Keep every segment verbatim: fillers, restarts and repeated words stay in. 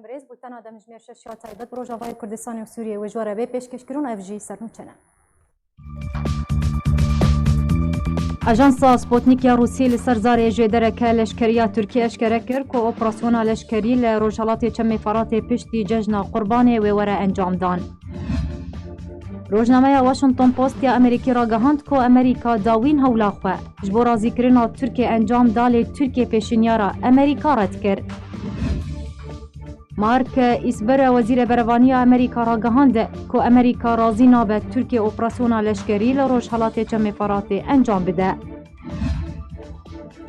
Birêz, bultena demjimêr şeş ya taybet bi Rojavayê Kurdistanê û Sûriyê wê ji we re bê pêşkêşkirin, ev jî sernûçe ne. Ajansa Sputnik ya Rûsî li ser zarê jêdereke leşkerî ya Tirkiyê eşkere kir ku operasyona leşkerî li rojhelatê Çemê Feratê piştî cejna Qurbanê wê were encamdan. Rojnameya Washington Post ya Amerîkî ragihand ku Amerîka dawîn hewla xwe ji bo razîkirina Tirkiyê encam da, lê Tirkiye pêşinyara Amerîka red kir. Mark Esper, wezîrê berevaniya Amerîka ragihand ku Amerîka razî nabe Tirkiye operasyona leşkerî li rojhelatê Çemê Feratê encam bide.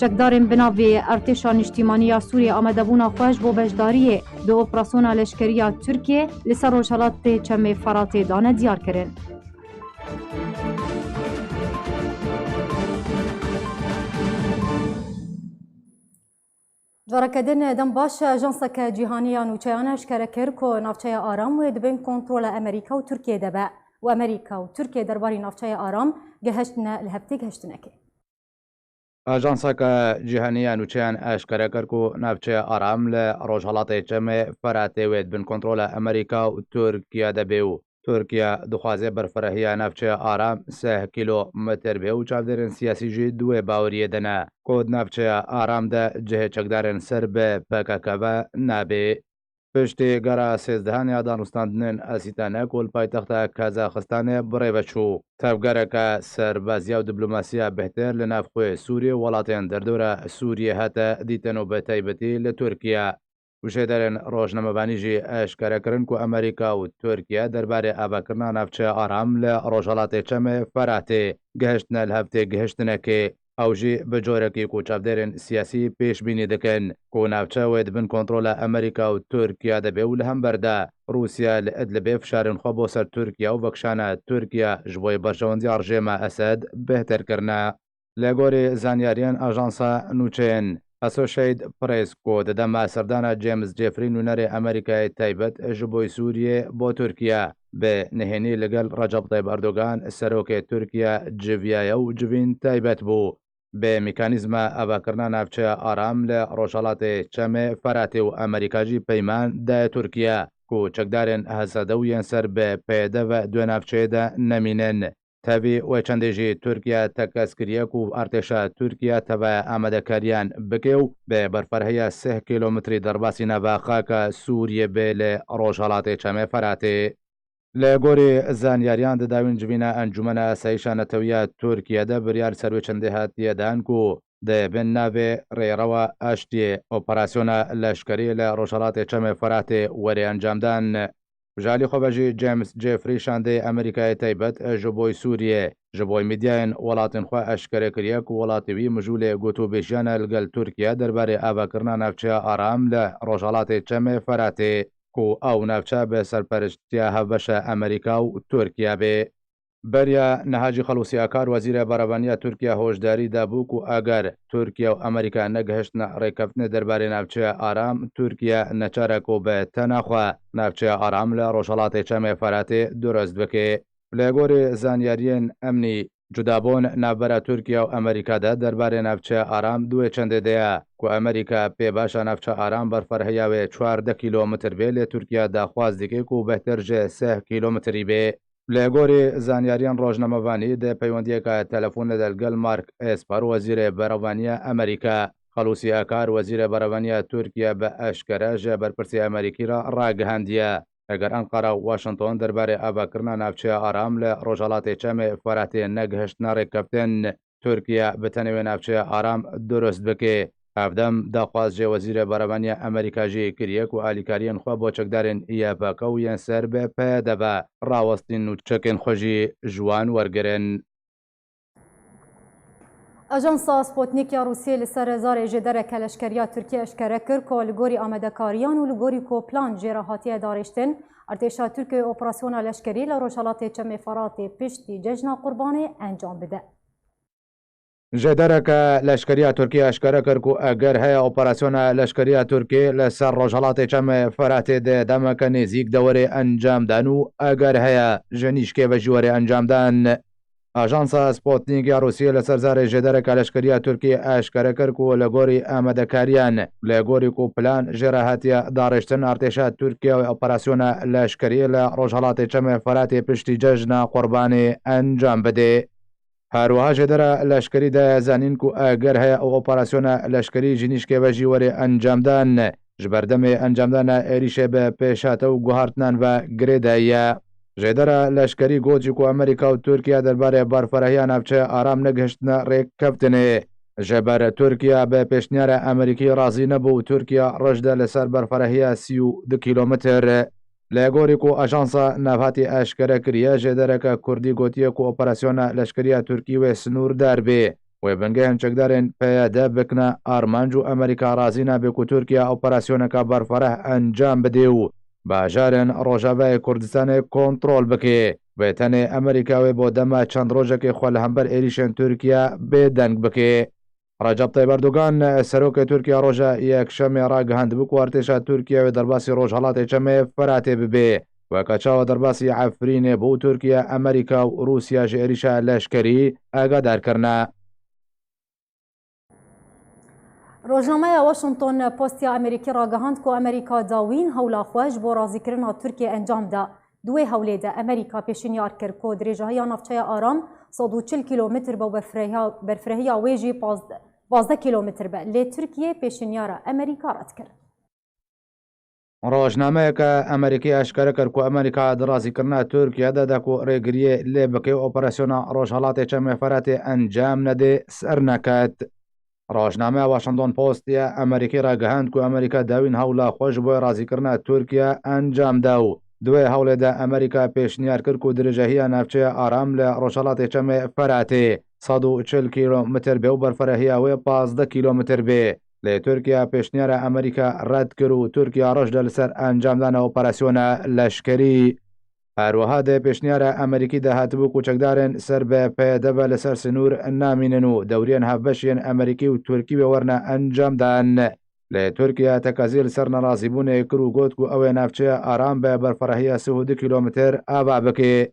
Çekdarên bi navê Artêşa Niştîmanî ya Sûriyê amadebûna xwe ji bo beşdariyê di operasyona leşkerî ya Tirkiyê li ser rojhelatê Çemê Feratê dane diyar kirin. Careke din dem baş, Ajanseke Cîhanî ya Nûçeyan eşkere kir ku navçeya Aram wê di bin kontrola Amerîka û Tirkiyê de be û Amerîka û Tirkiye derbarî navçeya Aram gihiştine li hev têgihiştinekê. Ajanseke Cîhanî ya Nûçeyan eşkere kir ku navçeya Aram li rojhelatê Çemê Feratê wê di bin kontrola Amerîka û Tirkiye de bê û Tirkiye dixwaze berfirehîya navçeya Aram sih kîlometr bê û çavdêrên siyasî jî di wê baweriyê de ne ku di navçeya Aram de cihê çekdarên ser bi P K K ve nabê. Piştî gera sêzdehan ya danûstandinên Asîtane ku li paytexta Kazaxistanê bi rê ve çû, tevgereke serbazî ya û diplomasiya bêhtir li nav xwe Sûriyê û welatên derdora Sûriyê hate dîtin û bi taybetî li Tirkiye. Û jêderên rojnamevanî jî eşkere kirin ku Amerîka û Tirkiye derbarê avakirina navçeya Aram li rojhelatê Çemê Feratê gihiştine li hev têgihiştinekê. Ew jî bi corekî ku çavdêrên siyasî pêşbînî dikin ku navçe wê di bin kontrola Amerîka û Tirkiye de bê û li hember de Rûsya li Idlibê fişarên xwe bo ser Tirkiye û vekişana Tirkiye ji bo yê berjewendiya rejêma Esed bêhtir kirine. Li gorî zanyariyên ajansa nûçeyên Associated Press ku di dema serdana James Jeffrey nûnerê Amerîkayê taybet ji bo Sûriyê bo Tirkiye bi nihênî li gel Recep Tayyip Erdogan serokê Tirkiye civiyaye û civîn taybet bû. Bi mekanîzma avakirina navçeya Aram li rojhelatê Çemê Feratê û Amerîka jî peyman daye Tirkiye ku çekdarên H S D û yên ser bi P Y D ve di wê navçeyê de nemînin. Tevî wê çendê jî Tirkiye tekez kiriye ku artêşa Tirkiye teve amadekariyan bike û bi berfirehîya sih kîlometrî derbasî nava xaka Sûriyê bê li rojhelatê Çemê Feratê. Li gorî zanyariyan, di dawîn civîna Encûmena Asayîşa Netewî ya Tirkiye de biryar ser wê çendê hatiye dan ku di bin navê Rêrewa Aştiyê operasyona leşkerî li rojhelatê Çemê Feratê were encamdan. Ji alî xwe ve jî James Jeffrey şandeyê Amerîkayê taybet ji bo Sûriyê ji bo medyayên welatên xwe eşkere kiriye ku welatê wî mijûlê gotûbêjiyane li gel Tirkiye derbarê avakirina navçeya Aram li rojhelatê Çemê Feratê, ku ew navçe bi serpereştiya hevbeşa Amerîka û Tirkiye bê. Beriya niha jî Xelûsî Akar, wezîrê berevaniya Tirkiye, hoşdarî dabû ku eger Tirkiye û Amerîka negihiştine rêkeftinê derbarê navçeya Aram, Tirkiye neçare ku bi tena xwe navçeya Aram li rojhelatê Çemê Feratê durust bike. Li gorî zanyariyên emnî, cudabûn navbera Tirkiye û Amerîka de derbarê navçeya Aram di wê çendê de ye ku Amerîka pê baş e navçeya Aram berfirehîya wê çardeh kîlometr bê, lê Tirkiye daxwaz dike ku bêhtir ji sih kîlometrî bê. Li gorî zanyariyên rojnamevanî, di peywendiyeke telefonê de li gel Mark Esper, wezîrê berevaniya Amerîka, Xelûsî Akar, wezîrê berevaniya Tirkiye, bi eşkere ji berpirsê Amerîkî re ragihandiye, eger Enqera û Washington derbarê avakirina navçeya Aram li rojhelatê Çemê Feratê negihiştine rêkeftin, Tirkiye bi tenê wê navçeya Aram durust bike. Hevdem daxwaz ji wezîrê berevaniya Amerîka jî kiriye ku alîkariyên xwe bo çekdarên Y P G û yên ser bi P Y D ve rawestîn û çekên xwe jî ji wan wergirin. Ajansa Sputnik ya Rûsiyê li ser zarê jêdereke leşkeriya Tirkiyê eşkere kir ku li gorî amadekariyan û li gorî ku plan jê re hatiye darêştin, artêşa Tirkiyê operasyona leşkerî li rojhelatê Çemê Feratê piştî cejna Qurbanê encam bide. Jêdereke leşkeriya Tirkiyê eşkere kir ku eger heye operasyona leşkeriya Tirkiyê li ser rojhelatê Çemê Feratê di demeke nêzîk de were encamdan û eger heye ji nîşkê ve jî were encamdan. Ajansa Sputnik ya Rûsiyê li ser zarê jêdereke leşkeriya Tirkiyê eşkere kir ku li gorî amadekariyan, li gorî ku plan jê re hatiye darêştin, artêşa Tirkiye wê operasyona leşkeriyê li Rojhelatê Çemê Feratê piştî Cejna Qurbanê encam bidê. Her wiha jêdera leşkerî daye zanîn ku eger heye ew operasyona leşkerî ji nîşkê ve jî were encamdan, ji ber demê encamdana êrîşê bi pêşhate û guhartinan ve girê de ye. Jêdera leşkerî got jî ku Amerîka û Tirkiye derbarê berferehiya navçeya Aram negihiştine rêkeftinê. Ji ber Tirkiye bi pêşniyara Amerîkî razî nebû û Tirkiye rej de li ser berferehiya sî û du kîlometr. Li gorî ku ajansa nav hatî eşkere kiriye, jêdereke Kurdî gotiye ku operasyona leşkeriya Tirkî wê sinûrdar bê. Wê bingehên çekdarên P Y D bikine armanc û Amerîka razî nabe ku Tirkiye operasyoneke berfereh encam bidê û bajarên Rojavayê Kurdistanê kontrol bike. Wê tenê Amerîka wê bo dema çend rojekê xwe li hember êrîşên Tirkiye bêdeng bike. Recep Tayyip Erdogan, serokê Tirkiye, roja Yekşemê ragihandibû ku artêşa Tirkiye wê derbasî Rojhelatê Çemê Feratê bibe. Weke çawa derbasî Efrînê bû, Tirkiye, Amerîka û Rûsya ji êrîşa leşkerî agadar kirine. Rojnameya Washington Post ya Amerîkî ragihand ku Amerîka dawîn hewla xwe ji bo razîkirina Tirkiyê encam da. Di wê hewlê de Amerîka pêşinyar kir ku dirêjahiya navçeya Aram sed û çil kîlometr be û berfrehiya, berfrehiya wê jî pazdeh, pazdeh kîlometr be. Lê Tirkiye pêşinyara Amerîka red kir. Rojnameyeke Amerîkî eşkere kir ku Amerîka di razîkirina Tirkiye de de ku rêgiriyê lê bike û operasyona Rojhelatê Çemê Feratê encam nede, ser neket. Rojnameya Washington Post ya Amerîkî ragihand ku Amerîka dawîn hewla xwe ji bo razîkirina Tirkiye encam da û di wê hewlê de Amerîka pêşniyar kir ku dirêjehiya navçeya Aram li Rojhelatê Çemê Feratê sed û çil kîlometr be û berferehiya wê pazdeh kîlometr be. Lê Tirkiye pêşniyara Amerîka red kir û Tirkiye rej de li ser encamdana operasyona leşkerî. Her wiha di pêşniyara Amerîkî de hatibû ku çekdarên ser bi P Y D ve li ser sinûr namînin û dewriyên hevbeş yên Amerîkî û Tirkî wê werine encamdan. Lê Tirkiye tekezî li ser nerazîbûnê kir û got ku ew ê navçeya Aram bi berferehiya sih û du kîlometr ava bike.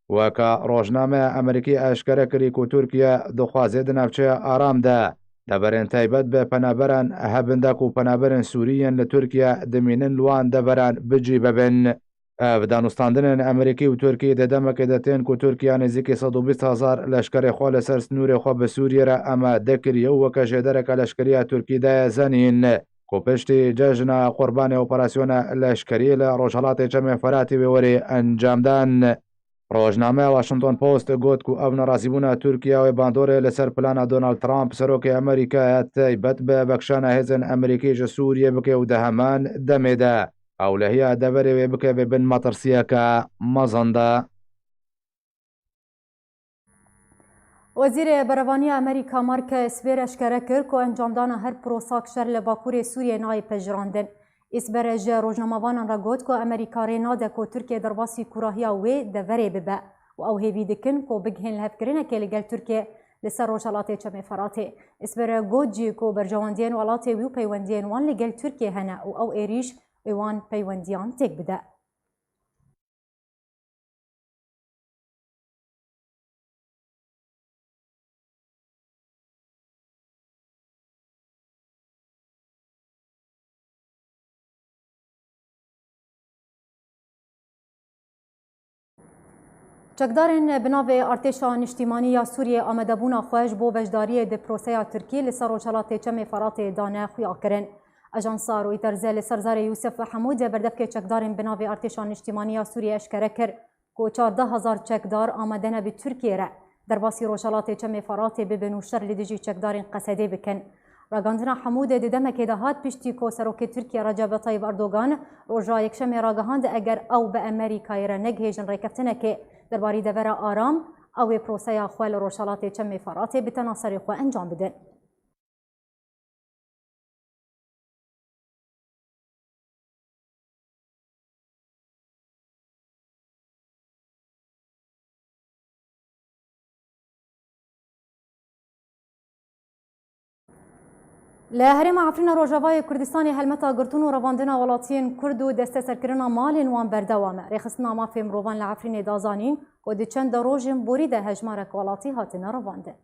Weke rojnameya Amerîkî eşkere kirî ku Tirkiye dixwaze di navçeya Aram de deverên taybet bi penaberan hebin de ku penaberên Sûrî yên li Tirkiye dimînin li wan deveran bi cî bibin. Ev danûstandinên Amerîkî û Tirkî di demekê de tên ku Tirkiye nêzîkî sed û bîst hezar leşkerê xwe li ser sinûrê xwe bi Sûriyê re amade kiriye û weke jêdereke leşkeriya Tirkî daye zanîn ku piştî cejna Qurbanê operasyona leşkerî li Rojhelatê Çemê Feratê wê werê encamdan. Rojnameya Washington Post got ku ev nerazîbûna Tirkiye wê bandorê li ser plana Donald Trump, serokê Amerîkaya, taybet bi vekişana hêzên Amerîkî ji Sûriyê bike û di heman demê de ewlehiya deverê wê bike vê bin metirsiyeke mezin de. Wezîrê Berevaniya Amerîka Mark Esper eşkere kir ku encamdana her prosak şer li Bakurê Sûriyê nayê pejirandin. Esper ji rojnamevanan re got ku Amerîka rê nade ku Tirkiye derbasî kûrahiya wê deverê bibe û ew hêvî dikin ku bigihên lihevkirinekê li gel Tirkiye li ser Rojhelatê Çemê Feratê. Esper got jî ku berjewendiyên welatê wî û peywendiyên wan li gel Tirkiye hene û ew êrîş wê wan peywendiyan têk bide. Çekdarên bi navê Artêşa Niştîmanî ya Sûriyê amadebûna xwe ji bo beşdariyê di proseya Tirkî li ser Rojhelatê Çemê Feratê dane xuyakirin. Ajansa Reuters li ser zarê Yûsif Hemûd berdevkê çekdarên bi navê Artêşa Niştîmanî ya Sûriyê eşkere kir ku çardeh hezar çekdar amade ne bi Tirkiyê re derbasî Rojhelatê Çemê Feratê bibin û şer li dijî çekdarên Qesedê bikin. Ragandina Hemûdê di demekê de hat piştî ku Serokê Tirkiye Recep Tayyip Erdogan roja Yekşemê ragihand, eger ew bi Amerîkayê re negihêjin rêkeftinekê derbarî devera Aram, ew ê proseya xwe li Rojhelatê Çemê Feratê bi tena serê xwe encam bidin. Li Herêma Efrîna Rojavayê Kurdistanê helmeta girtin û revandina welatiyên Kurd û desteserkirina malên wan berdewam e. Rêxistina Mafê Mirovan li Efrînê da zanîn û di çend rojên borî de hejmarek welatî hatine revandin.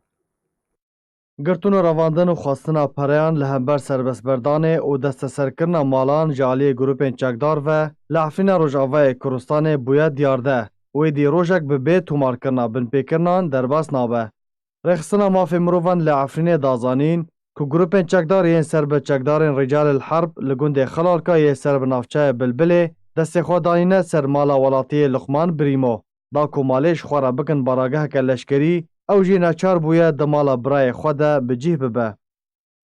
Girtin û revandin û xwestina pereyan li hember serbestberdanê û desteserkirina malan ji aliyê grûpên çekdar ve li Efrîna Rojavayê Kurdistanê bûye diyarde û êdî rojek bi bê tomarkirina binpêkirinan derbas nabe. Rêxistina Mafê Mirovan li Efrînê da zanîn ku grûpên çekdar yên ser bi çekdarên Rîcalil Herb li gundê Xilalka yê ser bi navçeya Bilbilê destê xwe danîne ser mala welatiyê Luqman Birîmo. Da ku malê ji xwe re bikin barageheke leşkerî, ew jî neçar bûye di mala birayê xwe de bi cih bibe.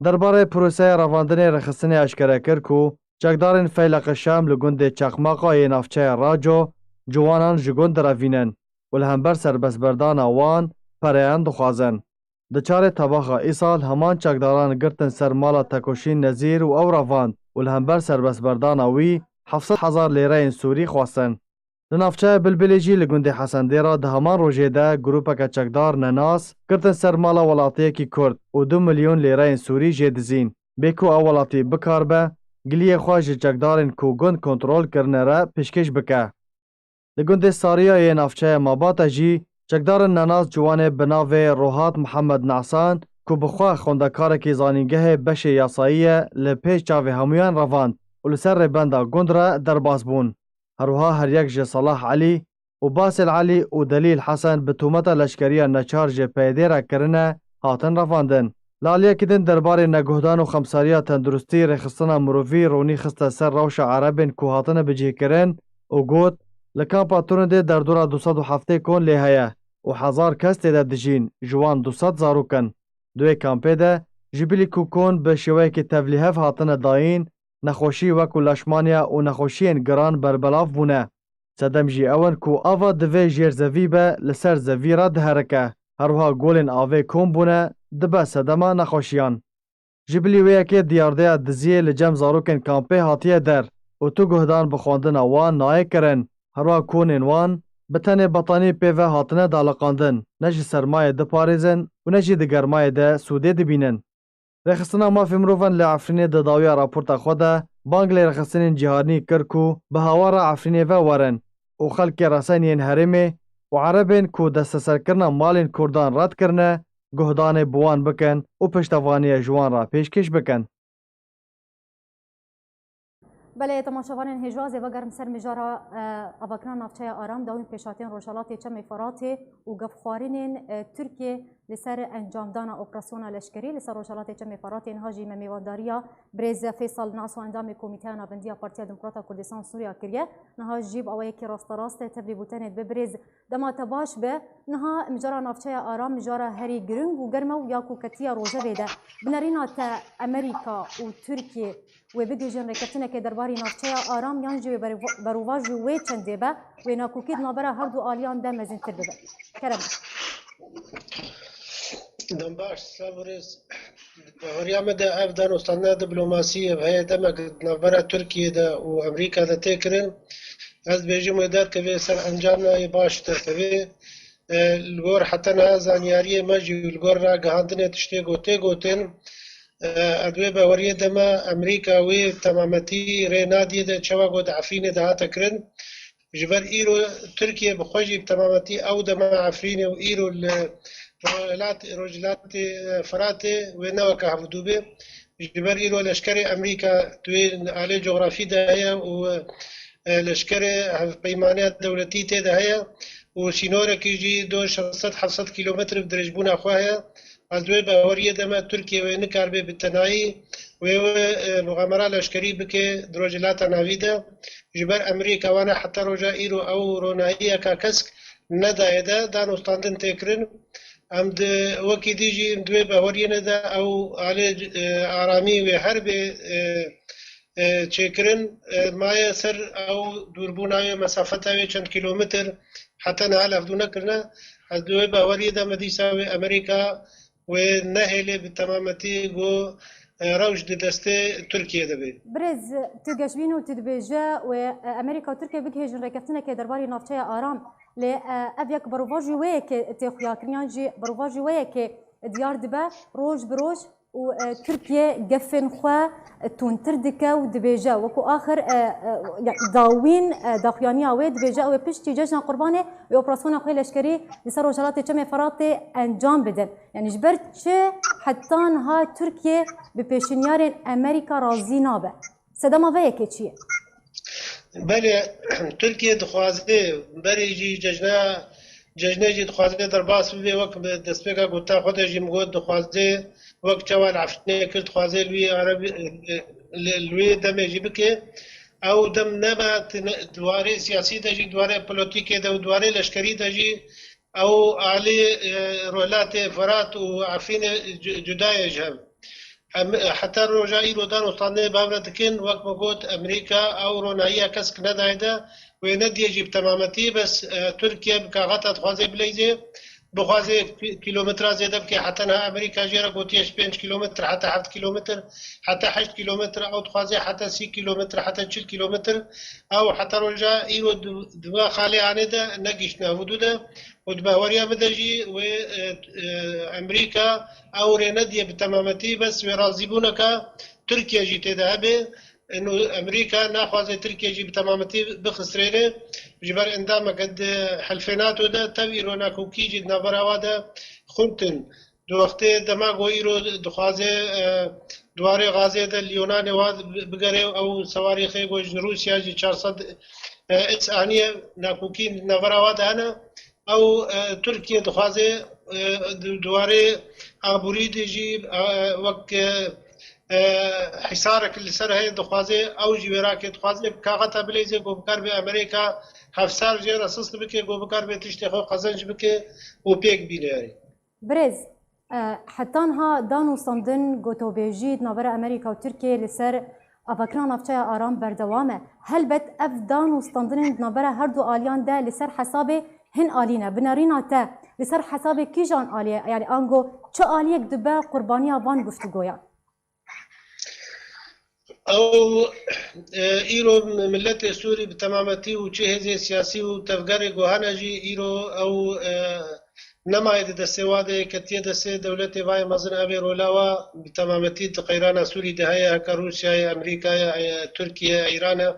Derbarê proseya revandinê rêxistinê eşkere kir ku çekdarên Feyleq Şam li gundê Çeqmaqa yê navçeya Raco ciwanan ji gund direvînin û li hember serbestberdana wan pereyan dixwazin. Di çarê tebaxa îsal heman çekdaran girtin ser mala Tekoşîn Nezîr û ew revand û li hember serbestberdana wî heft sed hezar lêreyên Sûrî xwestin. Li navçeya Bilbilê jî li gundê Hesendêra di heman rojê de grûpeke çekdar nenas girtin ser mala welatiyekî Kurd û du milyon lêreyên Sûrî jê dizîn. Bê ku ew welatî bikaribe giliyê xwe ji çekdarên ku gund kontrol kirine re pêşkêş bike. Li gundê Sariya yê navçeya Mabata jî çekdarên nenas ciwanê bi navê Rohat Mihemed Nasan ku bi xwe xwendekarekî zanîngehê beşê yasayî ye li pêş çavê hemûyan revand û li ser rêbenda gund re derbas bûn. Her wiha her yek ji Salah Elî û Basêl Elî û Delîl Hesen bi tometa leşkeriya neçar ji PYD'ê re kirine, hatin revandin. Li aliyekî din derbarê neguhdan û xemsariya tenduristî rêxistina mirovî ronî xiste ser rewşa erebên ku hatine bicihkirin û got, li kampa Turindê derdora du sed û heftê kon lê heye û hezar kes tê de dijîn, ji wan du sed zarok in. Di wê kampê de ji bilî ku kon bi şêweyekî tevlîhev hatine dayîn, nexweşî wekû leşmaniya û nexweşiyên giran berbelav bûne. Sedem jî ew in ku ava divê jêr zevî be, li ser zevî re diherike. Her wiha golên avê kom bûne, dibe sedema nexweşiyan. Ji bilî wê yekê diyardeya diziyê li cem zarokên kampê hatiye der û tu guhdan bi xwendina wan nayê kirin. Her wiha konên wan bi tenê betanî pê ve hatine daliqandin, ne ji sermayê diparêzin û ne jî di germayê de sûdê dibînin. Rêxistina Mafê Mirovan li Efrînê di dawiya raporta xwe de bang li rêxistinên cîhanî kir ku bi hawara Efrînê ve werin û xelkê resen yên herêmê û erebên ku desteserkirina malên Kurdan red kirine, guhdanê bi wan bikin û piştevaniye ji wan re pêşkêş bikin. Belê, temaşevanên hêja, ez ê vegerim ser mijara, e, avakirina navçeya Aram, dawîn pêşhatiyên Rojhelatê Çemê Feratê û gefxwarinên, e, Tirkiyê li ser encamdana operasyona leşkerî li ser Rojhelatê Çemê Feratê. Niha jî me mêvandariya birêz Feysal Naso, endamê Komîteya Navendî ya Partiya Demokrata Kurdistan Sûriya kiriye. Niha jî bi awayekî rasterast tevlî bûtenê dibe birêz Dema te baş be, niha mijara navçeya Aram mijara herî giring û germ e û ya ku ketiye rojevê de. Bi nerîna te Amerîka û Tirkiye wê bigihîjin rêkeftinekê derbarî navçeya Aram yan jî wê berova-, berovajî wê çendê be, wê nakokî di navbera her du aliyan de mezintir bibe. Kerem. Dem baş, selav û rêz. Di horiya me de ev danûstandina diplomasî ev heye demek di navbera Tirkiye de û Amerîka de tê kirin. Ez dibêjim wê derkevê ser encamê baş derkevê. E, li gor heta niha zanyariyê me jî û li gor ragihandinê tiştê ku tê gotin, e, ez wê baweriyê de me Amerîka wê temametî rê nadiyê de çawa ku di Efrînê de hate kirin. Ji ber îro Tirkiye bi xwe jî bi temametî ew dema Efrînê û îro li Rojhilat-, Rojhilatê, e, Firatê wê ne weke hevdû be. Ji ber îro leşkerê Amerîka di wê alê cografî de heye û, e, leşkerê hevpeymaneya dewletî tê de heye û sînorekî jî do şeş sed heft sed kîlometr bi dirêjbûna xwe heye. Ez di wê baweriyê de me Tirkiye wê nikaribe bi tenayî wê wê, e, muxamera leşkerî bike di Rojhilata Navî de. Ji ber Amerîka wana heta roja îro ew ronahiyeka kesk nedaye de, danûstandin tê kirin. Em di wekî dî jî di wê baweriyê ne de ew alê, e, aramî wê her bê, e, e, çêkirin, e, maye ser ew dûrbûna wê, mesafeta wê çend kîlometr heta niha levdû nekirine. Ez di wê baweriyê de me dîsa wê Amerîka wê nehêlê bi temametî ku, e, rewş di destê Tirkiyê de be. Birêz, tu geşbîn û tu dibêje wê, e, Amerîka û Tirkiye bigihêjin rêkeftinekê derbarê navçeya Aram. Lê, e, ev yek berovajî wê yekê tê xuyakirin yan jî berovajî wê yekê diyar dibe, roj bi roj û e, Tirkiye gefên xwe e, tundtir dike û dibêje, wekû axir e, e, ya, dawîn e, daxuyaniya wê dibêje, ew ê piştî Cejna Qurbanê wê operasyona xwe leşkerî li ser rojhelatê Çemê Feratê encam bidin. Yani ji ber çi heta niha Tirkiye bi pêşinyarên Amerîka razî nabe? Sedema vê yekê çi ye? Belê, Tirkiye dixwaze berê jî cejna, cejnê jî dixwaze derbas bibe, wek bi destpêka gotina xwe de jî min got, dixwaze wek çawa li Efrînê kir, dixwaze li wî Erebî, li, li wî demê jî bike. Ew dem nebe, di warê siyasî de jî, di warê polotîkê de û di warê leşkerî de jî ew alî, e, Rojhilatê Firat û Efrînê cu-, cuda ye ji hev. Em, e, heta roja îro dan û standê bi hev re dikin, wek me got, Amerîka ew ronahiya kesk nedaye de, wê nediye jî bi temametî, bes, e, Tirkiye bi kaxeta dixwaze bileyzê, bixwaze kî-, kîlometra zêde bike, heta niha Amerîka jê re gotiye ji pênc kîlometr heta heft kîlometr, heta heşt kîlometr, ew dixwaze heta sî kîlometr, heta çil kîlometr, ew heta roja îro di, di va xalê anê de negihiştine hevûdû de. Û di baweriya min de jî wê, e, e, Amerîka ew rê nediye bi temametî, bes wê razîbûneke Tirkiye jî tê de hebe. Ino Amerîka naxwaze Tirkiye jî bi temametî bixisirêne. Ji ber endameke di helfê NATO de tev îro nakokî jî di navbera wa de xurt in. Di wextê dema ku îro dixwaze, e, di warê Gazê de li Yunanê wa bigere, ew sewarîxê ku ji Rûsya jî çar sed, e, S aniye nakokî navbera wa de hene. Ew, e, Tirkiye dixwaze, e, di, di warê aborî de jî, e, wek, e, e, hîsarek li ser heye dixwaze, ew jî wê rake dixwaze, bi kaxeta bileyzê ku bikaribe Amerîka hevsar jê re sist bike, ku bikaribe tiştê xwe qezenc bike û pêk bîne. Birêz, e, heta niha dan û standin gotobêjî di navbera Amerîka û Tirkiyeyê li ser avakirina navçeya Aram berdewam e. Helbet ev dan û standinên di navbera her du aliyan de li ser hesabê hin alî ne. Bi nerîna te li ser hesabê kîjan aliyê, yani ango çi aliyek dibe qurbaniya van guftûgoyan? Ew, e, îro miletê Sûrî bi temametî û çi hêzê siyasî û tevgerê ku hene jî îro ew, e, nemaye di destê wa de, ketiye destê dewletê vayê mezin, ev ê rola wa bi temametî di qeyrana Sûrî de heye, heke Rûsyayê, Amerîkayê, e, Tirkiye, Îran e.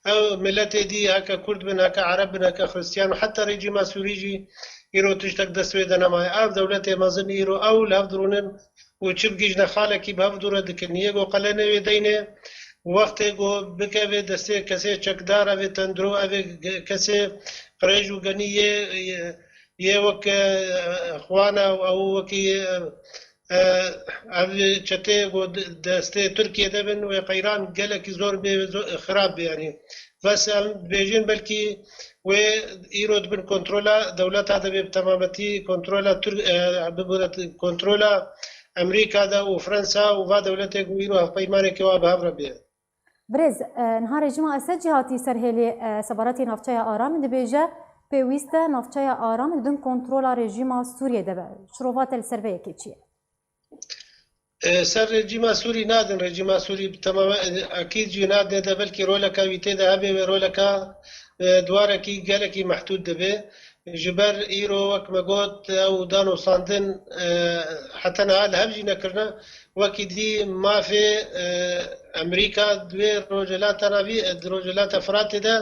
Ew miletê dî heke Kurd bin, heke Ereb bin, heke Xristiyan û heta rejîma Sûrî jî îro tiştek dest wê de nemaye. Ev dewletê mezin îro ew li hev dirûnin û çi bigihîjne xalekî bi hev dû re dikin. Yê ku qelenê wê deyne, wextê ku bikeve destê kesê çekdar, evê tendro, evê ge-, kesê qirêj û genî yê, yê, yê wek, e, xwana û ew wekî, e, e, ev çetê ku di-, destê Tirkiye de bin, wê qeyran gelekî zor bê, zo-, xirab bê, yanî. Bes em dibêjin belkî wê îro di bin kontrola dewleta de bê, bi temametî kontrola Tirk-, e, bibûre t-, kontrola Amerîka de û Fransa û va dewletê ku îro hevpeymaneke wa bi hev re bê. Birêz, e, niha rejîma Esed jî hatî ser hêlê, e, sebaretê navçeya Aram dibêje, pêwîst e navçeya Aram di bin kontrola rejîma Sûriyê de be. Şirova te li ser vê yekê çi ye? E, ser rejîma Sûrî nadin, rejîma Sûrî bi temama, e, ekîd jî nadine de, belkî roleka wî tê de hebe, wê roleka, e, di warekî gelekî mehdûd dibe. Ji ber îro, wek me got, ew dan û standin, e, heta niha li hev jî nekirine. Wekî dî mafê, e, Amerîka di wê Rojhilata Navî, e, di Rojhilata Firatê de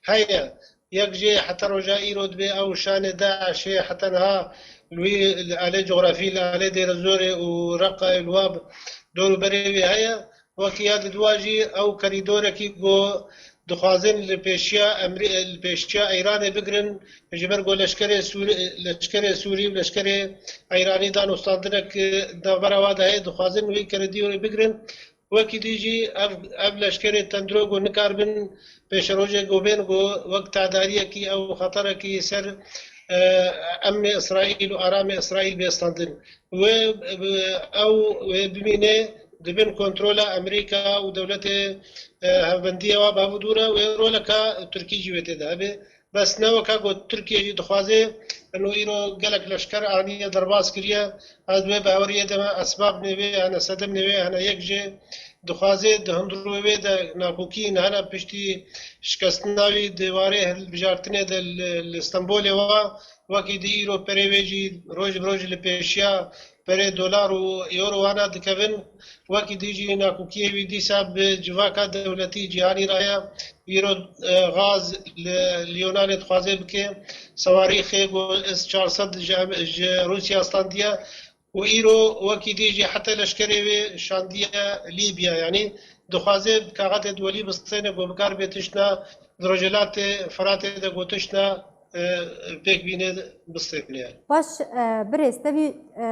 heye. Yek jê heta roja îro dibê ew şanê DAIŞê heta niha li wî, li alê cografî, li alê Dêrezorê û Reqayê li wa dor û berê wê heye. Wekî ya didwa jî ew kerîdorekî ku dixwazin li pêşiya Emrî-, li pêşiya Îranê bigirin, ji ber ku leşkerê Sûrî, leşkerê Sûrî û leşkerê Îranî danûstandinek di navbera wa de heye, dixwazin wî kerîdorê bigirin. Wekî dî jî ev, ev leşkerê tendro ku nikaribin pêşerojê ku bên ku wek tedariyekî ew xeterekî ser, e, emnê Îsraîl û aramê Îsraîl bê standin. Wê, e, ew wê bimîne di bin kontrola Amerîka û dewletê, e, hevbendiyê wa bi hev dû re, wê roleka Tirkî jî wê tê de hebe. Bes ne weka ku Tirkiye jî dixwaze, ino îro gelek leşker aniye derbas kiriye. Ez wê baweriyê de me esbab nêvê hene, sedem nêvê hene, yek jê dixwaze di hundirê wê de nakokî nihana piştî şikestina wî di warê hilbijartinê de li, li Stenbolê wa, wekî di îro perê wê jî roj bi roj li pêşiya perê dolar û euro wana dikevin. Wekî dî jî nakokiyê wî dîsa bi civaka dewletî cîhanî re ye. Îro, e, gaz li, li Yunanê dixwaze bike. Sewarîxê ku S çar sed ji, ji Rûsya standiye. Û îro wekî dî jî heta leşkerê wê şandiye Lîbya. Yanî dixwaze bi kaxetê duwelî bistêne ku bikar bê tiştna di Rojhilatê Firatê de ku tiştna, e, pêk bîne bistêne. Baş, e, birêz, tevî, e,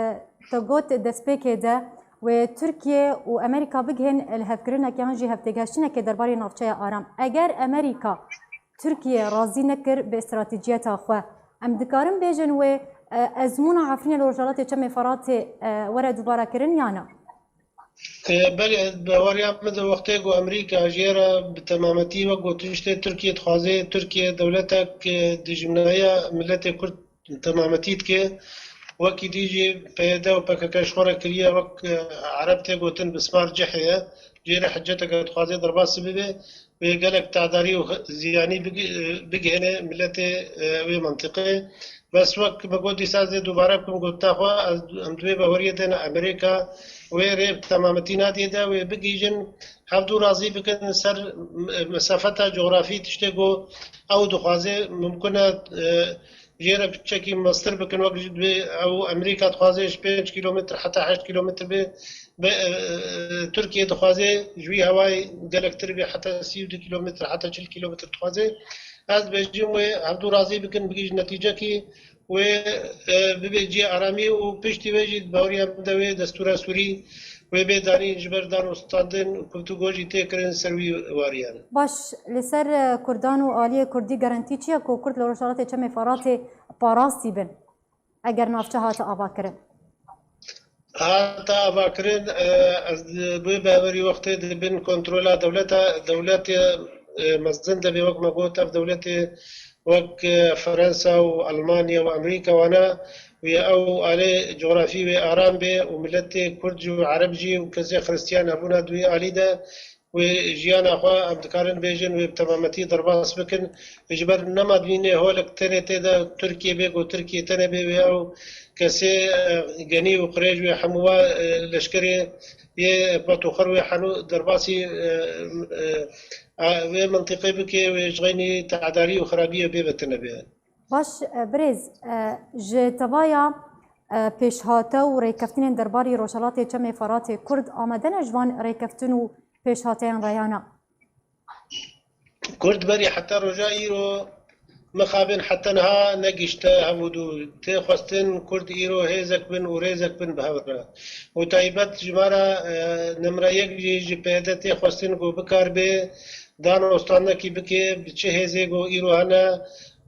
te got destpêkê de wê Tirkiye û Amerîka bigihên lihevkirinek yan jî hevtêgehiştinekê derbarê navçeya Aram. Eger Amerîka Tirkiye razî nekir bi stratejiyeta xwe, em dikarin bêjin wê, e, ezmûna Efrînê li Rojhelatê Çemê Feratê, e, were dubare kirin ya na? E, belê, bi hawariya min de wextê ku Amerîka jê re bi temametî wek ku tiştê Tirkiye dixwaze, Tirkiye dewletek, e, dijminaya miletê Kurd temametî dike. Wekî dî jî P Y D û P K K ji xwe re kiriye wek, e, Ereb tê gotin bismar cihê ye. Jê re hiceteke dixwaze derbasî bibe. Wê gelek tedarî û ziyanî bigi-, bigihêne miletê, e, wê mintiqê. Bes wek min got dîsa ez ê dubare bikim gotina xwe, ez, em di wê baweriyê de ne Amerîka wê rê bi temametî nadî de wê bigihîjin, hevdû razî bikin ser m-, mesafeta cografî tiştê ku ew dixwaze mimkun e, e, jê re piçekî mestir bikin, wek ji dibê ew Amerîka dixwaze ji pênc kîlometr heta heşt kîlometr bê, be, e, e, Tirkiye dixwaze ji wî hewayê gelektir bê, heta sî û du kîlometr, heta çil kîlometr dixwaze. Ez dibêjim wê hevdû razî bikin, bigihîjin netîcekî, wê, e, bibe cihê aramiyê û piştî wê jî di baweriya min de wê destûra Sûrî wê bê danîn ji ber danûstandin û guftûgo jî tê kirin ser wî wariyan. Baş, li ser, e, Kurdan û aliyê Kurdî garantî çi ye ku Kurd li Rojhelatê Çemê Feratê parastî bin, eger navçe hate avakirin? Hate avakirin, e, ez bi wê bawerî wextê di bin kontrola dewleta, dewletê, e, mezin de bê, wek me got, ev dewletê wek, e, Fransa û Almanya û Amerîka wana, wê ew alê cografî wê aram bê û miletê Kurd jî û Ereb jî û kesê Xristiyan hebûna di wê alî de wê jiyana xwe, em dikarin bêjin, wê bi temametî derbas bikin. Ji ber nema dibînê holek tenê tê de Tirkiye bê, ku Tirkiye tenê bê, wê ew kesê, e, genî û qirêj wê hemû wa, e, leşkerê yê patoxer wê henû derbasî, e, e, a, wê mintîqê bike, wê ji xeynî tedarî û xirabiyê bê ve tine bê. Baş, e, birêz, e, ji tevaya, e, pêşhate û rêkeftinên derbarî Rojhelatê Çemê Feratê Kurd amade ne ji van rêkeftin û pêşhateyan re ya na? Kurd berî heta roja îro mixabin heta niha negişte hev û dû. Tê xwestin Kurd îro hêzek bin û rêzek bin bi hev re. Û taybet ji me re, e, nimre yek jî ji P Y D tê xwestin ku bikar bê danostandekî bike, bi çi hêzê ku îro hene,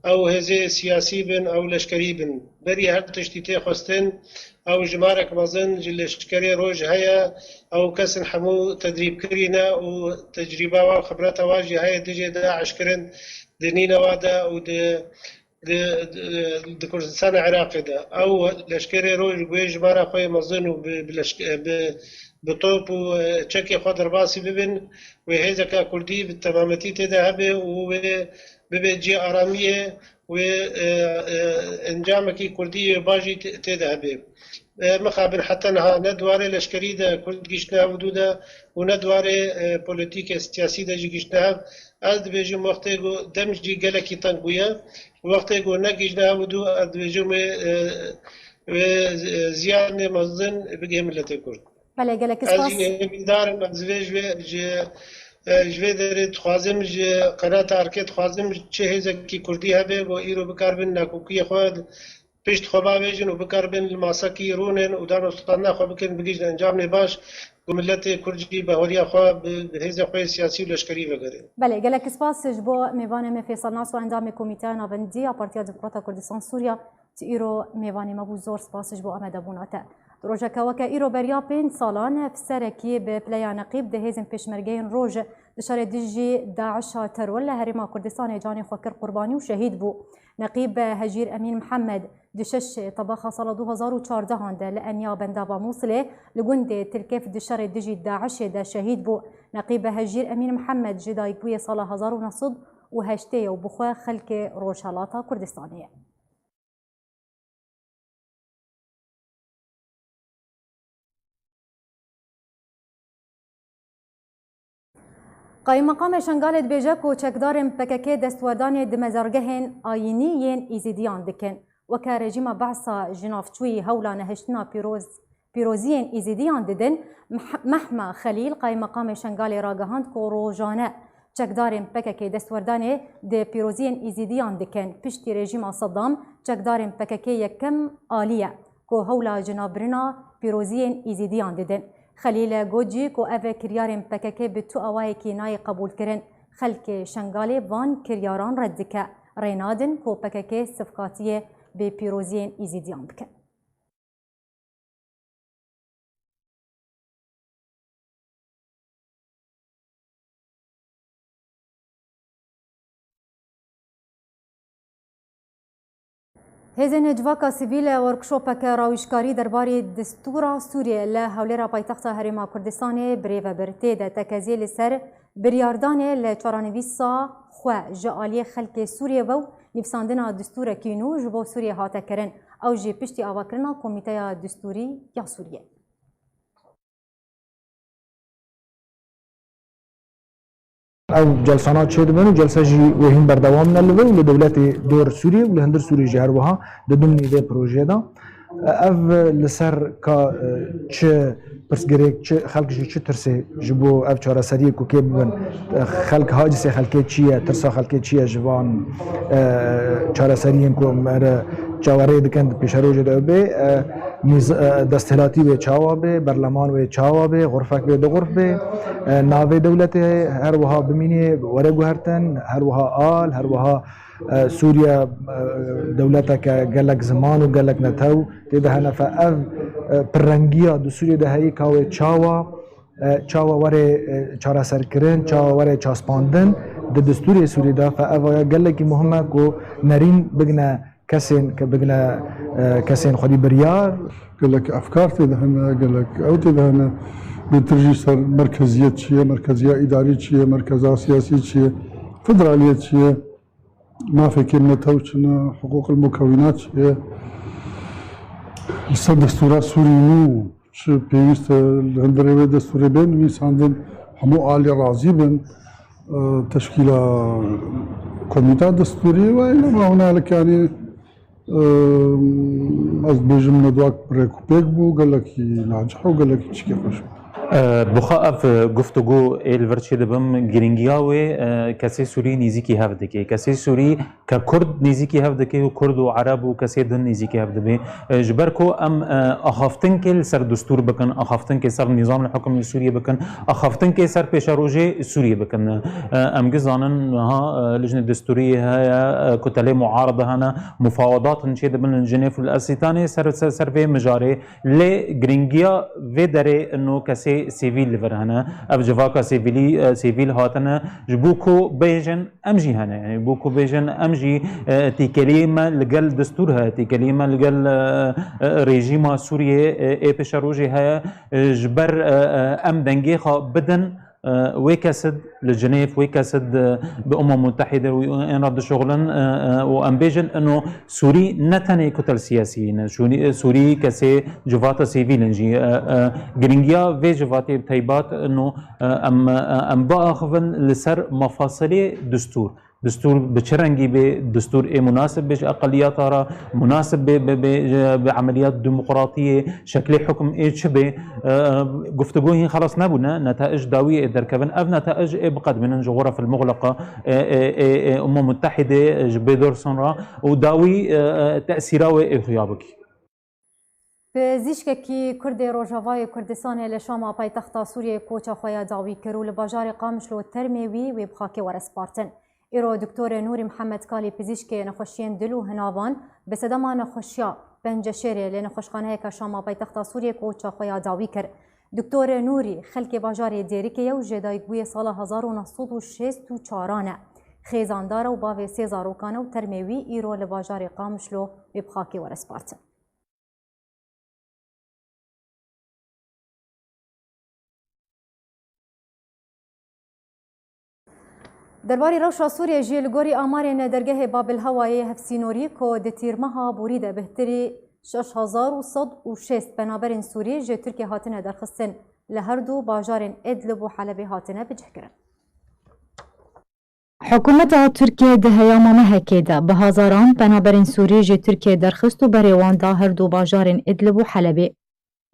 ew hêzê siyasî bin, ew leşkerî bin. Berî her tiştî tê xwestin, ew jimarek mezin ji leşkerê roj heye, ew kesin hemû tedrîb kirî ne û tecrîba wan, xibreta wan jî heye dijê DAIŞ kirin di Nînewa de û di, di, di, di Kurdistana Iraqê de. Ew leşkerê roj bi wê jimara xwe yê mezin û bi, bi leşke-, bi, bi top û, e, çekê xwe derbasî bibin, wê hêzeka Kurdî bi temametî tê de hebe û wê bibe cihê aramiyê, wê, e, e, encamekî Kurdî yê baş jî tê, tê de hebe. E, mixabin heta niha ne di warê leşkerî de Kurd gihiştine hev û dû de û ne di warê, e, polîtîkê siyasî de jî gihiştine hev. Ez dibêjim wextê ku dem jî gelekî teng bûye, wextê ku negihiştine hev û dû, ez dibêjim wê, e, wê, e, ziyanê mezin bigihê miletê Kurd. Belê, gelek Ez spas. jî hêvîdar im, ez vê ji vê, ji, e, ji vê derê dixwazim, ji qenata Erkê dixwazim, çi hêzekî Kurdî hebe, ku îro bikarbin nakokiyê xwe pişt xwe bavêjin û bikarbin li masekî rûnin û danostandina xwe bikin, bigihîjin encamê baş, ku miletê Kurd jî bahweriya xwe bi, bi hêzên xwe yê siyasî û leşkerî vegere. Belê, gelek spas ji bo mêvanê me Fêsal Nas û endamê Komîteya Navendî ya Partiya Demokrata Kurdistan Sûriya. Tu îro mêvanê me bû, zor spas ji bo amadebûna te. Di rojeke weke îro beriya pênc salan, efserekî bi pileya neqîb di hêzên pêşmergeyên roj di şerê dijî DAIŞa teror li Herêma Kurdistanê canê xwe kir qurbanî û şehîd bû. Neqîb Hecîr Emîn Mihemed di şeş tebaxa sala du hazar û çardehan de li enya bendava Mûsilê li gundê Tilkêf di şerê dijî DAIŞê de şehîd bû. Neqîb Hecîr Emîn Mihemed ji dayikbûyê sala hezar û neh sed û heştê ye û bi xwe xelkê Rojhelata Kurdistanê ye. Qaymeqamê Şengalê dibêje ku çekdarên P K K destwerdanê di mezargehên ayînî yên Îzîdiyan dikin. Weke rejîma Behsa ji navçûyî hewla nehiştina pîroz-, pîroziyên Îzîdiyan didin, Meh-, Mehma Xelîl, qaymeqamê Şengalê ragihand ku rojane çekdarên P K K destwerdanê di pîroziyên Îzîdiyan dikin. Piştî rejîma Sedam, çekdarên P K K yekem alî ye ku hewla jinavbirina pîroziyên Îzîdiyan didin. Xelîl got jî ku ev kiryarên P K K bi tu awayekî nayê qebûlkirin. Xelkê Şengalê van kiryaran red dike. Rê nadin ku P K K sivkatiyê bi pîroziyên Îzîdiyan bikin. Hêzên Civaka Sivîl workshopeke rawîjkarî derbarê destûra Sûriyê li hewlêra paytexta Herêma Kurdistanê birêve bir. Tê de tekeziyê li ser biryardanê li çarenivîsa xwe ji aliyê xelkê Sûriyê ve û nivîsandina destûrekî nû ji bo Sûriyê hate kirin. Ew jî piştî avakirina Komîteya Destûrî ya Sûriyê. Ev celsana çêdibin û celse jî wê hîn berdewam ne li vir û li dewletê dor Sûriyê û li hundir Sûriyê jî her wiha didimnî vê projeyê de. Ev li ser ka, e, çi pirsgirêk, çi xelk jî çi tirsê ji bo ev çareseriyê ku kê bibin, e, xelk hacîsê xelkê çi ye, tirsa xelkê çi ye ji van, e, çareseriyên ku mere çawa rê dikin di pêşerojê de ew bê, e, nîz-, e, desthilatî wê çawa bê, berleman wê çawa bê, xurfek wê du xurf bê, e, navê dewletê her wiha bimînê, were guhertin, her wiha al, her wiha, e, Sûriye, e, dewleteke gelek ziman û gelek netew tê de hene. Fe ev, e, pirrengiya di Sûriyê de heyî ka wê çawa, e, çawa were, e, çareserkirin, çawa were çaspandin di destûrê Sûrî de, fe ev aya gelekî muhim e ku nerîn bigine kesên, ke bigine, e, kesên xwedî biryar. Gelek efkar tê de hene, gelek ew tê de hene. Bêtir jî ser merkeziyet çi ye, merkeziya îdarî çi ye, merkeza siyasî çi ye, federaliyet çi ye, mafê kêm netew çi ne, hiqûqil mukewînat çi ye. Li ser destûra Sûrî nû çi pêwîst e li hundirê wê destûrê bên nivîsandin, hemû alî razî bin, e, teşkîla komîta destûrî ve île ma hunalik, yanî, e, ez dibêjim nedwak rêkûpêk bû, gelekî nacih û gelekî çikê xweş bû. E, bi xwe ev, e, guftûgû ê li vir çêdibim, girîngiya wê, e, kesê Sûrî nêzîkî hev dike. Kesê Sûrî ke Kurd nêzîkî hev dike û Kurd û Ereb û kesê din nêzîkî hev dibe. E, ji ber ku em, e, axaftinkê li ser destûr bikin, axaftinkê ser nîzam li hukm li Sûriyê bikin, axaftinkê ser pêşerojê Sûriyê bikin. E, em gi zanin niha, e, lijnê destûrî heye, e, kutelê muaride hene, mufawedat hin çêdibin li Jinêf û li Esîtanê ser, ser, ser vê mijarê. Lê girîngiya vê derê ino kesê sivîl li vir hene. Ev civaka sivîlî, e, sivîl hatine ji bo ku bêjin, em jî hene. Yanî bo ku bêjin, em jî, e, têkeliyê me li gel destûr heye, têkeliyê me li gel, e, e, rejîma Sûriyê, e, ê pêşerojê heye. E, ji ber, e, e, em dengê xwe bidin, e, wê kesid li Cinêv, wê kesid, e, bi Umem Mutehîde û ên re dişuxulin, e, e, û em bêjin ino Sûrî ne tenê kutel siyasî ne. Sûrî, Sûrî kesê civata sivîl in jî. E, e, girîngiya vê civatê bi teybat ino, e, em, e, em biaxivin li ser mefasilê destûr. Destûr bi çi rengî bê, destûr ê munasib bê ji eqeliyata re, munasib bê, bê, bê, ji, bi emeliyat demokratiyê, şeklê hukm ê çi bê. E, guftûgo hîn xelas nebûne, netaic dawiyê ê derkevin. Ev netaic ê biqedmînin ji Xuref el Muxleqa, e, e, e, e, Umem Mutehîdê, ji Bêdorson re û dawî, e, e, tesîra wê ê xuya bikî. Pizîşkekî Kurdê Rojavayê Kurdistanê li Şama paytexta Sûriyê koça xwe ya dawî kir û li bajarê Qamişlo termê wî wê bi xakê were spartin. Îro Doktor Nûrî Mihemed Kalî pizîşkê nexweşiyên dil û hinavan bi sedema nexweşiya penceşêrê li nexweşxaneyeke Şama paytexta Sûriyê koça xwe ya dawî kir. Doktor Nûrî xelkê bajarê Dêrikê ye û jêdayikbûyê sala hezar û neh sed û şêst û çaran e. xêzandar e û bavê sê zarokan e û termê wî îro li bajarê Qamişlo wê bi xakê were spartin. Derbarî rewşa Sûriyê jî li gorî amarên dergehê Babilhewayê hevsînorî ku di tîrmeha borî de bêhtirî şeş hezar û sed û şêst penaberên Sûrî ji Tirkiyê hatine derxistin, li her du bajarên Idlib û Helebê hatine bicihkirin. Hikûmeta Tirkiyê di heyama mehekê de bi hezaran penaberên Sûrî ji Tirkiyê derxist û berê wan da her du bajarên Idlib û Helebê.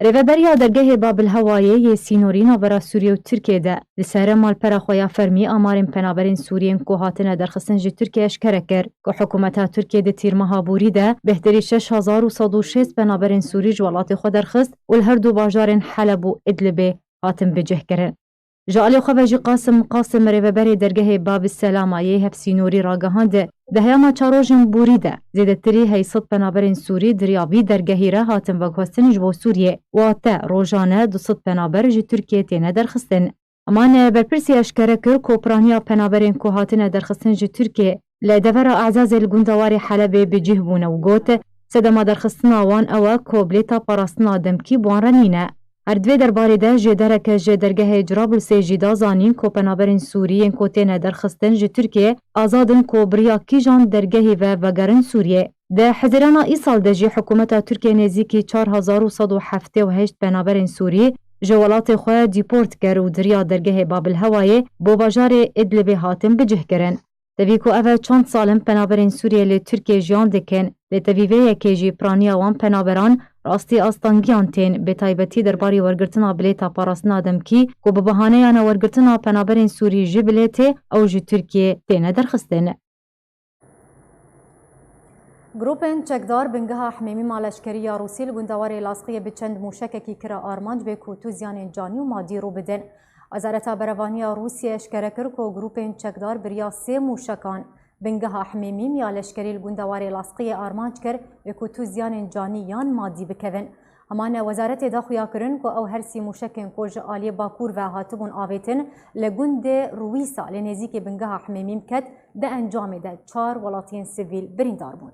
Rêveberiya dergehê Babilhewayê yê sînorî navbera Sûriyê û Tirkiyê de li ser malpera xwe ya fermî amarên penaberên Sûriyên ku hatine derxistin ji Tirkiyê eşkere kir ku hikûmeta Tirkiyê di tîrmeha borî de bêhtirî şeş hezar û sed û şêst penaberên Sûrî ji welatê xwe derxist û li her du bajarên Heleb û Idlibê hatin bicihkirin. Ji alî xwe ve jî Qasim Qasim, rêveberê dergehê Bab Selama yê hevsînorî ragihand, di heyama çar rojên borî de zêdetirî heyt sed penaberên Sûrî di riya vî dergehî re hatin veguhestin ji bo Sûriyê, wate rojane du sed penaber ji Tirkiyê têne derxistin. Heman berpirsî eşkere kir ku piraniya penaberên ku hatine derxistin ji Tirkiyê li devera Ezazê li gundewarê Helebê bi cih bûne û got, sedema derxistina wan ew e ku bilêta parastina demkî bi wan re nîne. Her di vê derbarê de jêdereke ji dergehê Cirablûsê jî da zanîn ku penaberên Sûrî yên ku têne derxistin ji Tirkiyê azad in ku bi riya kîjan dergehê ve vegerin Sûriyê. Di Hezîrana îsal de jî hikûmeta Tirkiyê nêzîkî çar hezar û sed û heftê û heşt penaberên Sûrî ji welatê xwe dîport kir û di riya dergehê Babilhewayê bo bajarê Idlibê hatin bicihkirin. Tevî ku ev e çend sal in penaberên Sûriyê li Tirkiyê jiyan dikin, lê tevî vê yekê jî piraniya wan penaberan rastî astangiyan tên, bi taybetî derbarî wergirtina bilêta parastina demkî ku bi bahaneya newergirtina penaberên Sûrî ji bilêtê ew ji Tirkiyê têne derxistin. Grûpên çekdar bingeha hemêmî maleşkerî ya Rûsî li gundewarê Lasqiyê bi çend mûşekekî kire armanc bê ku tu ziyanên canî û madî rû bidin. Wezareta Berevaniya Rûsiyê eşkere kir ku grûpên çekdar bi riya sê mûşekan bingeha hemêmî ya leşkerî li gundewarê Lasqiyê armanc kir, bê ku tu ziyanên canî yan madî bikevin. Heman e wezaretê da xuya kirin ku ew her sî mûşekên ku ji aliyê Bakur ve hatibûn avêtin, li gundê Rûwîsa li nêzîkî bingeha hemêmîm ket, di encamê de çar welatiyên sivîl birîndar bûn.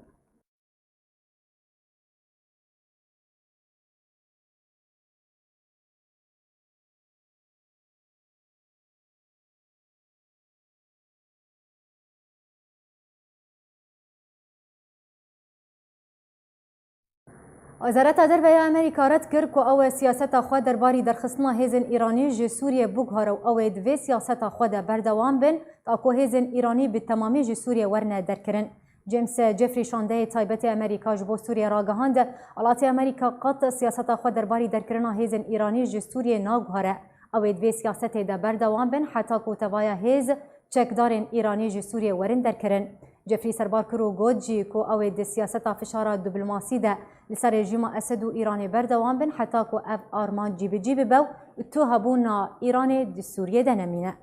Wezareta Derve ya Amerîka red kir ku ew ê siyaseta xwe derbarî derxistina hêzên Îranî ji Sûriyê biguhere û ew ê di vê siyaseta xwe de berdewam bin, ta ku hêzên Îranî bi temamî ji Sûriyê werine derkirin. James Jeffrey, şandeyê taybetê Amerîka ji bo Sûriyê ragihand, welatê Amerîka qet siyaseta xwe derbarî derkirina hêzên Îranî ji Sûriyê naguhere. Ew ê di vê siyasetê de berdewam bin heta ku tevaya hêz çekdarên Îranî ji Sûriyê werin derkirin. Jeffrey serbar kir û got jî ku ew ê di siyaseta fişara diplomasî de li ser rejîma Esed û Îranê berdewam bin heta ku ev armanc cîbicî bibe û tu hebûna Îranê di Sûriyê de nemîne.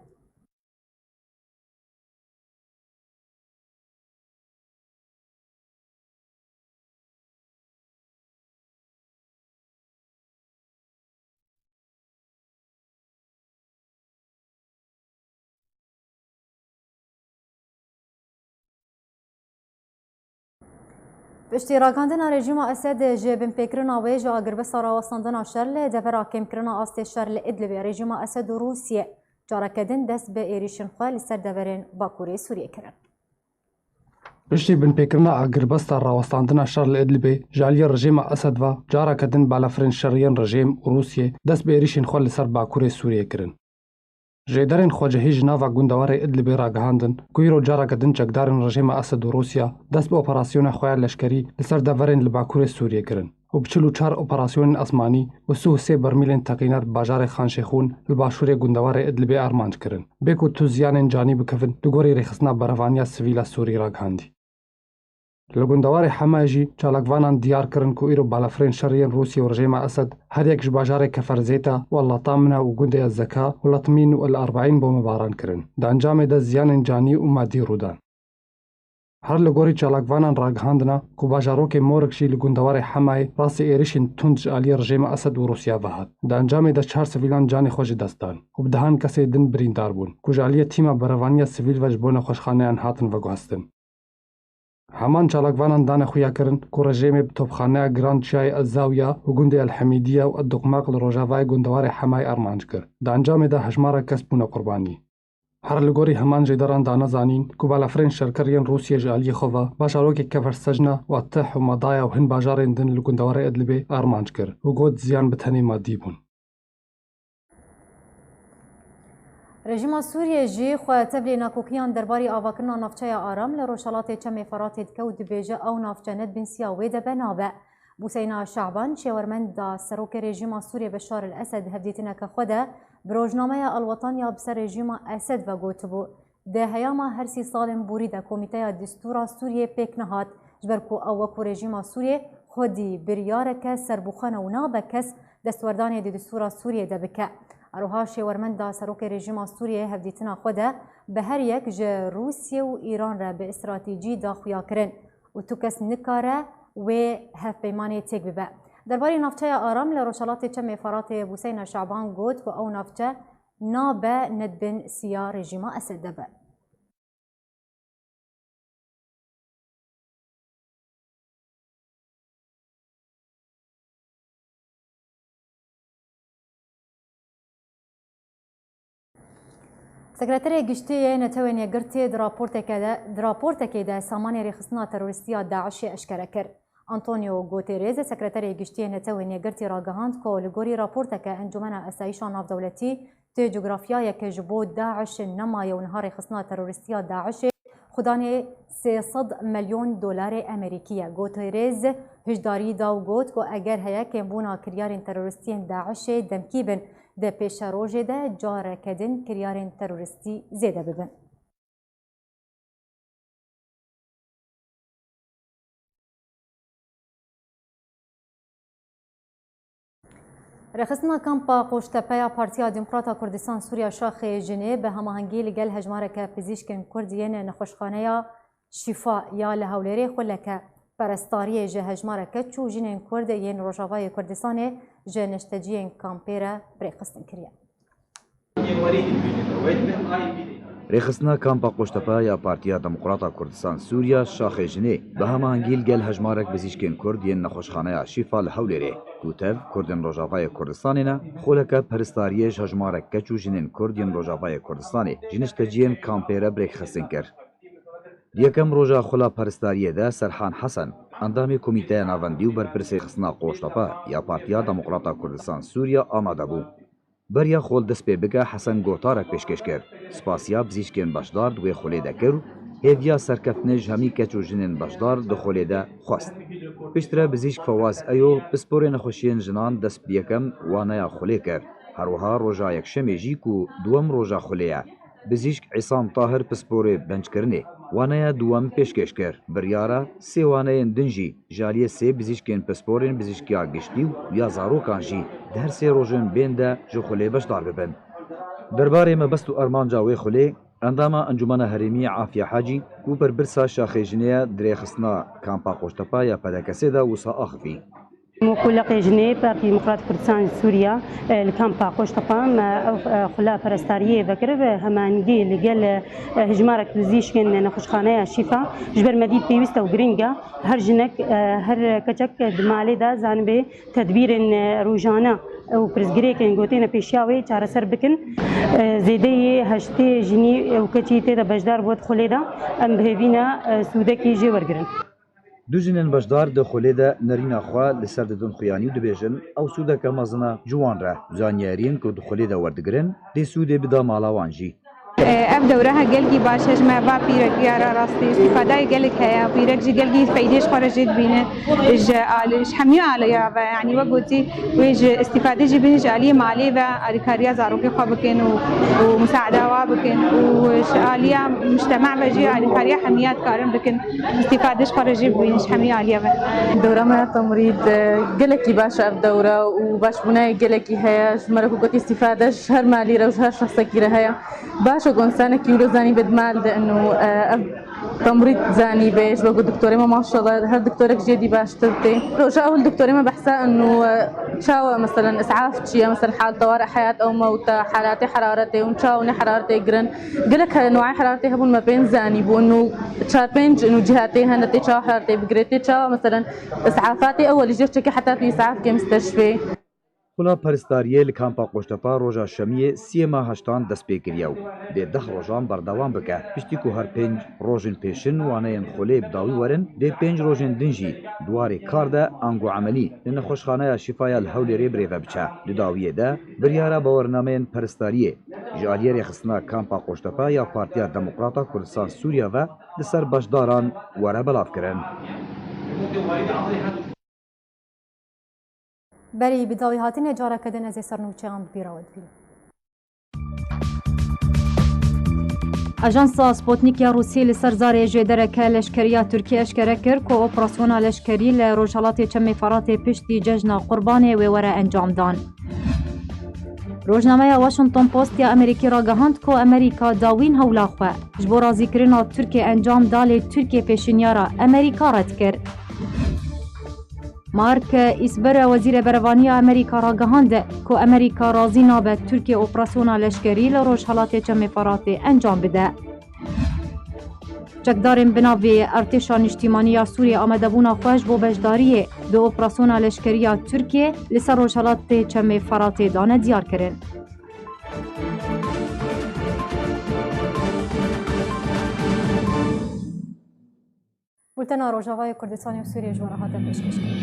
Piştî ragihandina rejîma Esed ji binpêkirina wê ji agirbesta rawestandina şer li devera kêmkirina astê şer li Idlibê rejîma Esed û Rûsiyê careke din dest bi êrîşên xwe li ser deverên Bakurê Sûriyê kirin. Piştî binpêkirina agirbesta rawestandina şer li Idlibê ji aliyê rejîma Esed ve careke din balafirên şer yên rejîm û Rûsiyê dest bi êrîşên xwe li ser Bakurê Sûriyê kirin. Jêderên xwecihî ji nava gundewarê Idlibê ragihandin ku îro careke din çekdarên rejîma Esed û Rûsya dest bi operasyona xwe ya leşkerî li ser deverên li Bakurê Sûriyê kirin û bi çil û çar operasyonên esmanî û sih û sê bermîlên teqîner bajarê Xan Şêxûn li başûrê gundewarê Idlibê armanc kirin, bê ku tu ziyanên canî bikevin, li gorî rêxistina berevaniya sivîl a Sûrî ragihandî. Li gundewarê Hema jî çalakvanan diyar kirin ku îro balafirên şer yên Rûsya û rejîma Esed her yek ji bajarê Kefer Zêta û Allatamina û gundê Ez Zeka û Letmîn û El Erbeîn bombebaran kirin. Di encamê de ziyanên canî û madî rû dan. Her li gorî çalakvanan ragihandina ku bajarokê Morik jî li gundewarê Hemayê rastî êrişên tund ji aliyê rejîma Esed û Rûsya ve hat. Di encamê de çar sivîlan canê xwe ji dest dan û bi dehan kesê din birîndar bûn, ku ji aliyê tîma berevaniya sivîl ve ji bo nexweşxaneyan hatin veguhestin. Heman çalakvanan dane xuyakirin ku rejîmê bi topxaneya giran çiyayê El Zawiya û gundê El Hemîdiya û El Duqmaq li rojavayê gundewarê Hemayê armanc kir. Di encamê de hejmarek kes bûne qurbanî. Her li gorî heman jêderan dane zanîn ku balafirên şerker yên Rûsiyê ji aliyê xwe ve bajarokê Kefer Secna û Atih û Madaya û hin bajarên din li gundewarê Idlibê armanc kir û got ziyan bi tenê madî bûn. Rejîma Sûriyê jî xwe tevlî nakokiyan derbarî avakirina navçeya Aram li rojhelatê Çemê Feratê dike û dibêje ew navçe ne di bin siya wê de be nabe. Bûseyna Şaban, şêwermenda serokê rejîma Sûriyê Beşar el Esed hevdîtineke xwe de bi rojnameya El Watan ya bi ser rejîma Esed ve gotibû, di heyama her sî salên borî de Komîteya Distûra Sûriyê pêk nehat, ji ber ku ew wekû rejîma Sûriyê xwedî biryareke serbixwe ne û nabe kes destwerdanê di distûra Sûriyê de bike. Her wiha şêwermenda serokê rejîma Sûriyê hevdîtina xwe de bi her yek ji Rûsye û Îran re bi stratejî da xuyakirin û tu kes nikare wê hevpeymanê têk bibe. Derbarê navçeya Aram li rojhelatê Çemê Feratê Bûseyna Şaban got ku ew navçe nabe ne di bin siya rejîma Esed de be. Sekreterê Giştî yê Netewên Yekgirtî di raporteke de, di raportekê de samanê rêxistina terorîstî ya DAIŞê eşkere kir. Antonio Guterres, Sekreterê Giştî yê Netewên Yekgirtî ragihand ku li gorî raporteke Encûmena Asayîşa Navdewletî, tê cografyayeke ji bo DAIŞ nemaye û niha rêxistina terorîstî ya DAIŞê xudanê sê sed milyon dolarê Amerîkî ye. Guterres hişdarî da û got ku eger heye kêmbûna kiryarên terorîstiyên DAIŞê demkî bin, di pêşerojê de careke din kiryarên terorîstî zêde bibin. Rêxistina Kampa Qoştepe ya Partiya Demokrata Kurdistan Sûriya Şaxê Jinê bi hemahengî li gel hejmareke pizîşkên Kurd yên nexweşxaneya Şîfa ya li Hewlêrê xuleke perestariyê ji hejmareke çû jinên Kurd yên Rojavayê Kurdistanê ji nişteciyên kampê re bi rêxistin kiriye. Rêxistina Kampa Qoştepe ya Partiya Demokrata Kurdistan Sûriya Şaxê Jinê bi hemahengî li gel hejmarek bizîşkên Kurd yên nexweşxaneya Şîfa li Hewlêrê, ku tev Kurdên Rojavayê Kurdistanê ne, xuleke perestariyê ji hejmarek keç û jinên Kurd yên Rojavayê Kurdistanê ji nişteciyên kampê re bi rêxistin kir. Di yekem roja xula perestariyê de Serhan Hesen, endamê Komîteya Navendî û berpirsê Rêxistina Qoştepe ya Partiya Demokrata Kurdistan Sûriya amade bû. Beriya xwe li dest pê bike, Hesen gotarek pêşkêş kir. Spasiya bizîşkên beşdar di wê xulê de kir û hêviya serkeftinê ji hemî keç û jinên beşdar di xulê de xwest. Piştre bizîşk Fewaz Eyo pisporê nexweşiyên jinan dest bi yekem waneya xulê kir. Her wiha roja yekşemê jî ku duwem roja xulê ye, bizîşk Îsam Tahir pisporê benckirinê waneya duwem pêşkêş kir. Biryara sê waneyên din jî ji aliyê sê bizîşkên pisporên bizîşkiya giştî û ya zarokan jî di her sê rojên bên de ji xulê beşdar bibin. Derbarê mebest û armanca wê xulê, endama Encûmena Herêmî Afiye Hacî, ku berpirsa Şaxê Jinê ye, di rêxistina Kampa Qoştepe ya P D K S'ê de wisa axivî. Muxulaqê jinê Partî Demokrat Kurdistan Sûriya, e, li Kampa Qoştepe me ew, e, xula perastariyê vekirib, e, hemahengî li gel, e, hejmarek pizîşkên nexweşxaneya Şîfa ji ber me dît pêwîst e û giring e. Her jinek, e, her keçek di malê de zanibê tedbîrên, e, rojane û pirsgirêkên ku têne pêşiya wê çareser bikin. E, zêdeyî heştê jinî û keçî tê de beşdar bû di xulê de. Em bi hêvî ne, e, sûdekî jê wergirin. Du jinên beşdar di xulê de nerîna xwe li ser didin xuyanî û dibêjin, ew sûdeke mezin e ji wan re. Zanyariyên ku di xulê de werdigirin, dê sûdê bida mala wan jî. Ev dewre he gelkî baş e ji me va pîrekiya re rastî îstîfadeyê gelek heye. Pîrek jî gelkî feydê ji xwe re jê dibîne. Ji alî, ji hemî aliya ve, yanî wek gotî, wê ji îstîfadê jî bin ji aliyê malê ve alîkariya zarokê xwe bikin û, û musaada wa bikin û ji aliya mujtema ve jî alîkariya hemiya dikarin bikin. Îstîfade ji xwe re jî bûyîn ji hemî aliyê ve. Dewra me ya temrîd, e, gelekî baş e ev dewre û başbûnayê gelekî heye. Ji me re ku gotî îstîfade ji her malî re û ji her şexsekî re heye. Baş e ku însanekî wilo zanî bê di mal de in û, e, ev تمريض زاني باش بقول دكتوري ما ما شاء الله هر دكتورك جدي باش ترتي روجا اول دكتوري ما بحسها انه شاوة مثلا اسعاف تشيا مثلا حال طوارئ حياة او موتى حالاتي حرارتي ونشاوني حرارتي قرن قلك نوعي حرارتي هبون ما بين زاني بو انه شار بينج انه جهاتي هنا تشاو حرارتي بقريتي شاوة مثلا اسعافاتي اول جيش تشكي حتى في اسعاف كي مستشفى. Xula peristariyê li kampa Qoştepa roja şemiyê siyê ma heştan dest pê kiriye û dê deh rojan berdewam bike. Piştî ku her pênc rojên pêşin waneyên xulê bi dawî werin, dê pênc rojên din jî di warê kar de ango emelî li Nexweşxaneya Şîfa ya li Hewlêrê birêve biçe. Di dawiyê de biryara bawernameyên peristariyê ji aliyê rêxistina kampa Qoştepa ya Partiya Demokrata Kurdistan Sûriya ve li ser beşdaran were belavkirin. Berî bi dawî hatinê careke din ez ê sernûçeyan bi bîra we dibînim. Ajansa Sputnik ya Rûsî li ser zarê jêdereke leşkerî ya Tirkî eşkere kir ku operasyona leşkerî li Rojhelatê Çemê Feratê piştî cejna Qurbanê wê were encamdan. Rojnameya Washington Post ya Amerîkî ragihand ku Amerîka dawîn hewla xwe ji bo razîkirina Tirkiyê encam da lê Tirkiye pêşinyara Amerîka red kir. Mark Esper, Wezîrê Berevanî ya Amerîka ragihand ku Amerîka razî nabe Tirkiye operasyona leşkerî li Rojhelatê Çemê Feratê encam bide. Çekdarên bi navê Artêşa Niştîmanî ya Sûriyê amadebûna xwe ji bo beşdariyê di operasyona leşkerî ya Tirkiyê li ser Rojhelatê Çemê Feratê dane diyarkirin. Bultena Rojavayê Kurdistanê û Sûriyê ji we re hate pêşkêşkirin.